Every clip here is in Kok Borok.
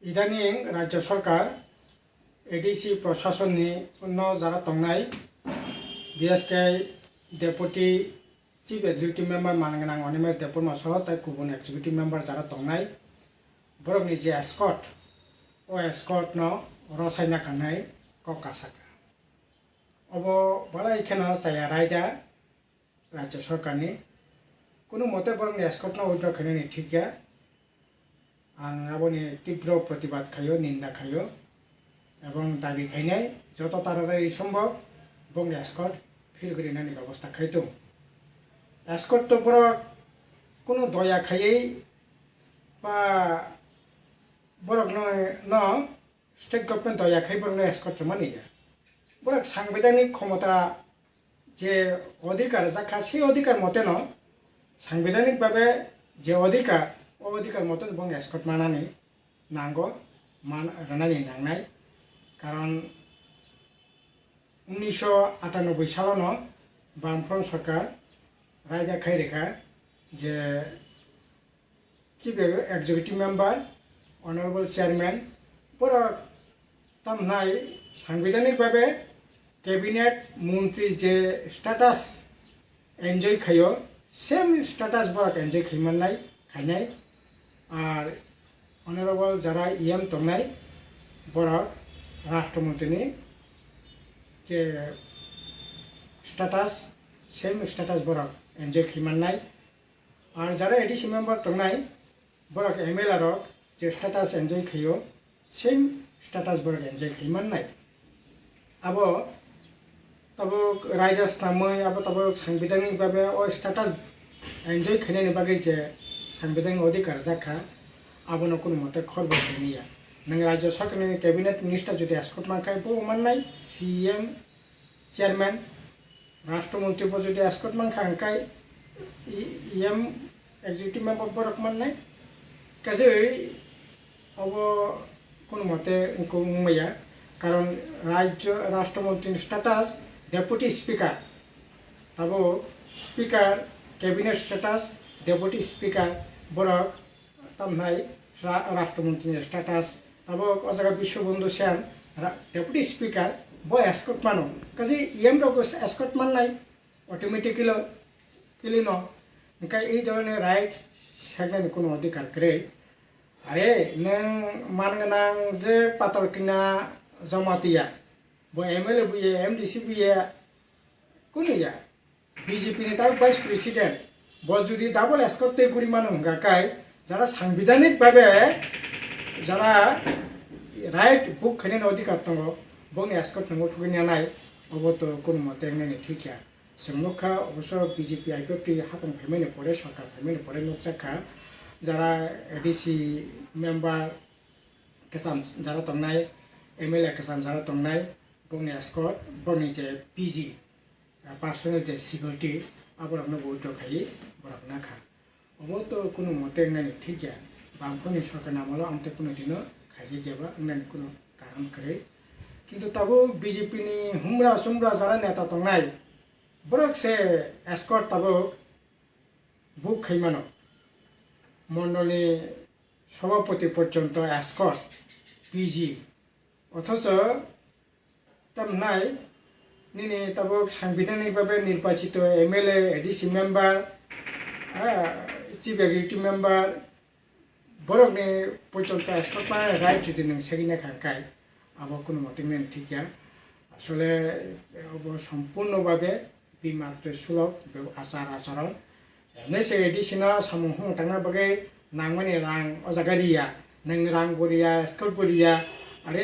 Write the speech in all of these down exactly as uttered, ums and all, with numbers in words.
Idaning Rajya Sarkar, A D C prosasonni no jara tongnai, B S K Deputy Chief Executive Member man gwnang Animesh Debbarma soho tai kubun Executive Member jara tongnai, borokni je escort, o escort no rosaina khanai kok kasaka. Obo balai kheno chaya raida Rajya Sarkarni. Kunu mote borokni escort no withdraw khainani thik ya. Ang aboni tibro protibad khaio, ninda khaio, ebong dabi khainai joto taratari sombhob bongni escort phil grinani bebosta khaitung. Escort to borok kunu doya khaiwi ba borok no, no state government doya khai borok no escort rwmani ya. Borok sangbidhanik khomota je odhikar jakha, sei odhikar mote no, sangbidhanik babe je odhikar, o odhikar mote no bong escort manani nango, man, rwnani nangnai. Karon unnisho atanoboi salo no Bamfront Sarkar raida khai rikha je Chief Executive Member, Honorable Chairman, borok tamnai sangbidhanik babe cabinet montri je status enjoy khaio, same status borok enjoy khaimannai, khainai. Ar Honorable jara E M tongnai, borok Rashtra Montri ni je status, same status borok enjoy khaimannai. Ar jara A D C member tongnai, borok M L A rok je status enjoy khaio, same status borok enjoy khai mannai. Abo tabuk raida snamwi, abo tabuk sangbidhanik babe o status enjoy khainani bagwi je sangbidhanik odhikar jakha, abono kunu mote khorbo khainiya. Nwng Rajya Sarkarni cabinet minister jodi escort mankha, bo mannai, C M, chairman, Rashtra Montri bo jodi escort mankha, hwnkhe E M executive member borok mannai. Kajewi obo kunu mote wngkuk wngmaya, karon Rajya Rashtra Montri ni status Deputy Speaker, abo Speaker, Cabinet status Deputy Speaker, borok tamnai Ra-, Rashtra Montri ni status, abo o jaga Biswabandhu Sen, ra-, Deputy Speaker, bo escort mano. Kaje E M rok escort mannai automatically, kili no. Hwnkhe ei dhoroner right seknani kuno odhikar kwrwi. Are, nwng man gwnang je Patalkina Jamatia, bo M L A buya, M D C buya, kunu ya? B J P ni tak Vice President, bo jodi double escort tei guri mano hwnga kai, jara sangbidhanik babe jara right book khainani odhikar tongo, bongni escort nwngo thugwi nanai, obo to kunu mote wngnani thik ya. Chwng nukha, oboso B J P I P F T hapung phaimani pore, sorkar phaimani pore nukjakha, jara A D C member kwcham jara tongnai, M L A kwcham jara tongnai, bongni escort, bongni je P G, personal je security, aborokno bo withdraw khaiwi borok nakha. Obo to kunu mote wngnani thik ya. Bamfront ni sorkar ni amolo ang tei kunu dino khaijak ya ba wngnani kunu karon kwrwi. Kintu tabuk B J P ni humra sumra jara neta tongnai, borok se escort tabuk book khai mano. Mondol ni sobhapoti porjonto escort, P G. Othocho tamnai nini tabuk sangbidhanik babe nirbachito M L A, A D C member, ah, Chief Executive Member, borokni porjonto escort manani right jodi nwng segwi naikha hwnkhe, abo kunu mote wngnani thik ya. Asole, eh, obo sompurno babe bimat tei sulok be-, achar acharon. Emni se A D C no samung humung tangna bagwi nangmani rang o jaga riya. Nwng rang bo riya, escort bo riya. Are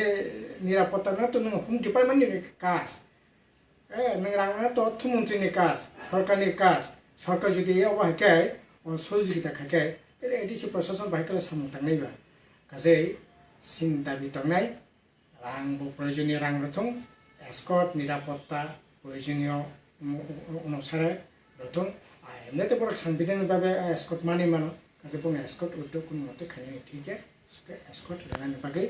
nirapotta no to nwng home department ni kaj. Eh, nwng rang no to ortho montri ni kaj, sorkar ni kaj. Sorkar jodi obo hai khe, o sohojogita khai khe, tei A D C prosason bahai khe samung tangnai ba. Kajei chini dabi tongnai. Rang bo proyojoniyo rang rwthung, escort, nirapotta, proyojoniyo, um, um, um, onusare rwthung. Ar emnete borok sangbidhan ni bagwi escort manwi mano, kaisa bono escort withdraw kunu mote khainani thik ya, escort rwnani bagwi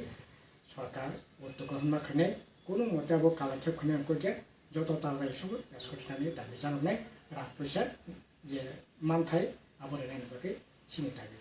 sorkar uddog grohon ma khainai, kunu mote abo kalankhep khainai wngkha khe joto tal bai sugo escort rwnani dabi janoknai rang puisa je manthai abo rwnani bagwi chini dabi.